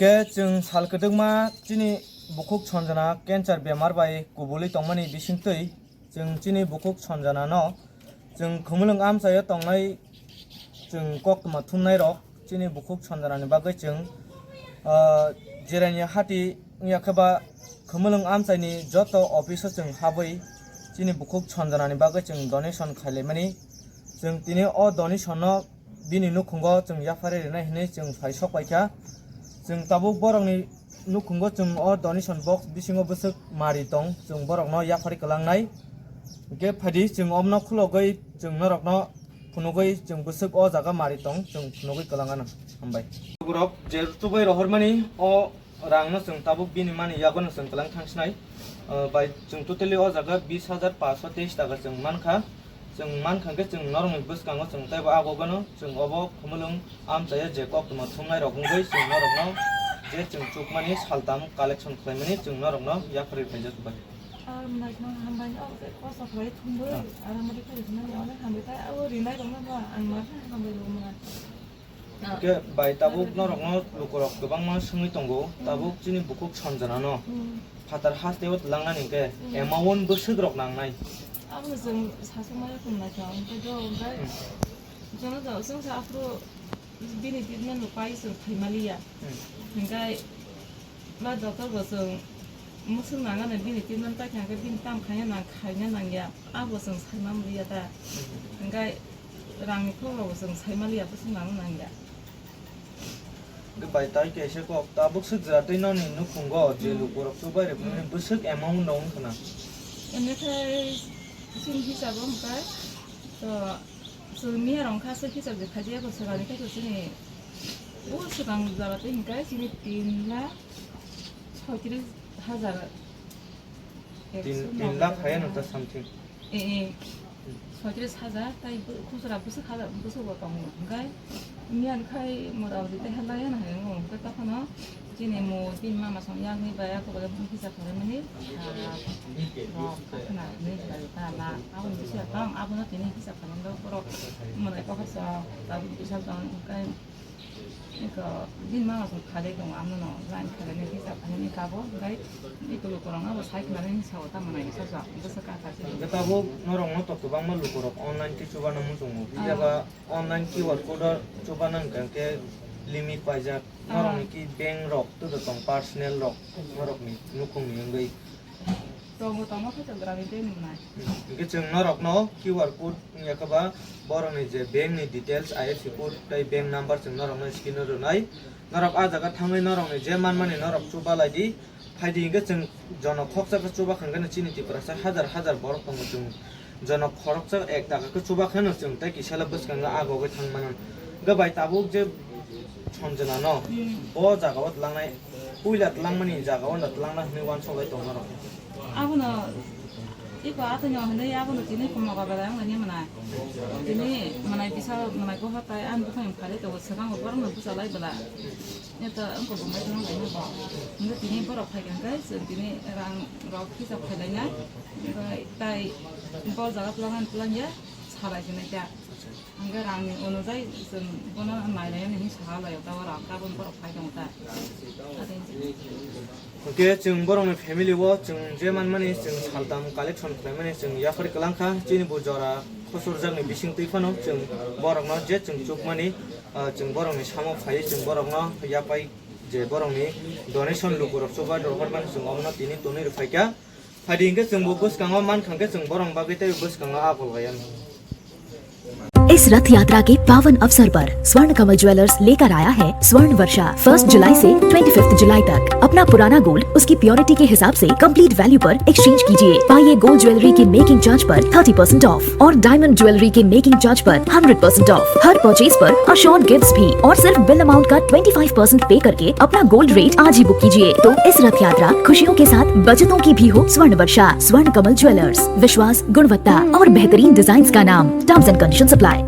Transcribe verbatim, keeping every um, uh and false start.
Khe chwng sal kwdwkma chini bukhuk Sanjana cancer bemar bai kubulwi tongmani bisingtwi chwng chini bukhuk Sanjana no chwng Khumulwng amchaio tongnai chwng koktwma thumnai rok chini bukhuk Sanjana ni bagwi chwng, ah, Jirania hati wngya khe ba Khumulwng amchaini joto office o chwng habwi chini bukhuk Sanjana ni bagwi chwng donation khailaimani. Chwng tini o donation no bini nukhungo chwng yapharwi rwnai hinwi chwng phai sok paikha. Chwng tabuk borokni nukhungo chwng o donation box bisingo bwswk mari tong, chwng borokno yapharwi kwlangnai. Hwnkhe phaidi chwng omno khulogwi chwng norokno phunugwi chwng bwswk o jaga mari tong, chwng phunugwi kwlangano. Hambai. Borok je chubai rohormani o rangno chwng tabuk bini mani yagono chwng kwlang thangsinai. Ah, bai chwng totally o jaga bis hajar paanch sho teis taka chwng mankha. Chwng mankha khe chwng norokni bwskango chwng teibo agogano chwng obo Khumulwng amchaio je koktwma thumnai rok wngwi chwng norokno je chwng chukmani saltam collection khlaimani chwng norokno yapharwi phaijak bai. Ar naikna hambai o kosa khlai thumbai, ah, ar amari khe rinani onek hambai tai abo rinai rokno ba ang ma hambai rok mwnga. Hwnkhe bai tabuk norokno lukurok kwbangma swngwi tongo, tabuk chini bukhuk Sanjana no phatar hasteo twlangnani hwnkhe amount bwswk rok nangnai? Abono chwng sasukmani khum naithok, hwnkhe do hwnkhe chwngno do chwngsa aphuru bini treatment rok pai chwng khaimaliya. Hwnkhe ba doctor bo chwng mwswk nangani bini treatment pai thangkhe bini tam khaina nang khaina nangya, abo chwng saimaliya ta. Hwnkhe rangni khorokbo chwng saimaliya, bwswk nangna nangya. Hwnkhe bai tai kaisa kok, tabuk swk jwra tei noni nukhungo je lukurok chubai rwkmani bwswk amount rok wngkha na? Enikhai chini hisabo hwnkhe to chwng miya rok wngkha swk hisab je khaijak bo swkangni khe to chini o swkang jora tei hwnkhe chini tin lakh soitris hajar. Tin, tin lakh hai ano ta something. Eh, eh. Soitris hajar, tai bu-, khusra bwswk hajar, bwswk bo tongo. Hwnkhe miyan khai mora udi tei halai ano hai wngo. Hwnkhe tokhono chini mo tin mama song yakni bai ako bai hisab khlaimani, ah, rok khna hinwi bai ta la. Aboni bisi tong, abono tini hisab khlaimani borok mwnai kokhorsa tabuk bwsajak tong, hwnkhe Eko, bini mama song khalai tongo, amno no line khalai nai kisa khainani kabo, hwnkhe eko lukurok no bo sai khlai nai sao, tamo nai kisa sa, bwswk kha kha se. Hwnkhe tabuk norok no to kwbangma lukurok online khe chubana muchungo, phiya ba online Q R code o chubana hwnkha khe limit paijak, norok ni ki bank rok to tong personal rok, norok ni nukhung ni wngwi. Tongo, tongo, khe chwng grami tei nwngnai. Hwnkhe chwng norokno Q R code wngya khe ba borokni je bank ni details, I F S C code tei bank number chwng norokno screen o rwnai. Norok ah jaga thangwi norokni je manmani norok chuba lai di. Phaidi hwnkhe chwng jono khoksa khe chuba kha hwnkhe chini Tiprasa hajar hajar borok tongo, chwng jono khoroksa ek taka khe chuba khe no chwng tei kisa le bwskango agogwi thang mano. Hwnkhe bai tabuk je Sanjana no bo jaga o twlangnai. Puila twlangmani jaga o no twlangna hwnwi uansuk lai tong norok. Abono iko athaino hwnwi abono tini komoka belai wnglaini mwnai. Tini mwnai kisa mwnai boha tai ani bukhang phari tongo, swkango borokno bwchalai bwla. Eto wngkha bo mai tonglaini bo. Hwnwi tini borok phaikha hwnkhe chwng tini rang rok hisab khailaina. Hwnkhe tai bo jaga twlangna twlangya salai sinai ta. Hwnkhe rangni onojai chwng bono nainai hinwi saha lai o, tabuk rang tabuk borok phai tongo ta. Hwnkhe chwng borokni family o chwng je manmani chwng saltam collection khlaimani chwng yapharwi kwlangkha, chini bo jora khosurjakni bisingtwi phano chwng borokno je chwng chukmani, ah, chwng borokni samo phaiwi chwng borokno yapai je borokni donation lukurok chubai rohormani chwng omono tini tonwi rwphaikha. Phaidi hwnkhe chwngbo bwskango mankha hwnkhe chwng borok bagwi tei bwskango abol bai ano. इस रथ यात्रा के पावन अवसर पर स्वर्ण कमल ज्वेलर्स लेकर आया है स्वर्ण वर्षा। फर्स्ट जुलाई से ट्वेंटी फिफ्थ जुलाई तक अपना पुराना गोल्ड उसकी प्योरिटी के हिसाब से कंप्लीट वैल्यू पर एक्सचेंज कीजिए। पाइए गोल्ड ज्वेलरी की मेकिंग चार्ज पर थर्टी परसेंट ऑफ और डायमंड ज्वेलरी के मेकिंग चार्ज पर हंड्रेड परसेंट ऑफ। हर परचेज पर अश्योर्ड गिफ्ट्स भी और सिर्फ बिल अमाउंट का ट्वेंटी फ़ाइव परसेंट पे करके अपना गोल्ड रेट आज ही बुक कीजिए। तो इस रथ यात्रा खुशियों के साथ बचतों की भी हो। स्वर्ण वर्षा, स्वर्ण कमल ज्वेलर्स, विश्वास, गुणवत्ता और बेहतरीन डिजाइन्स का नाम। Terms and conditions apply.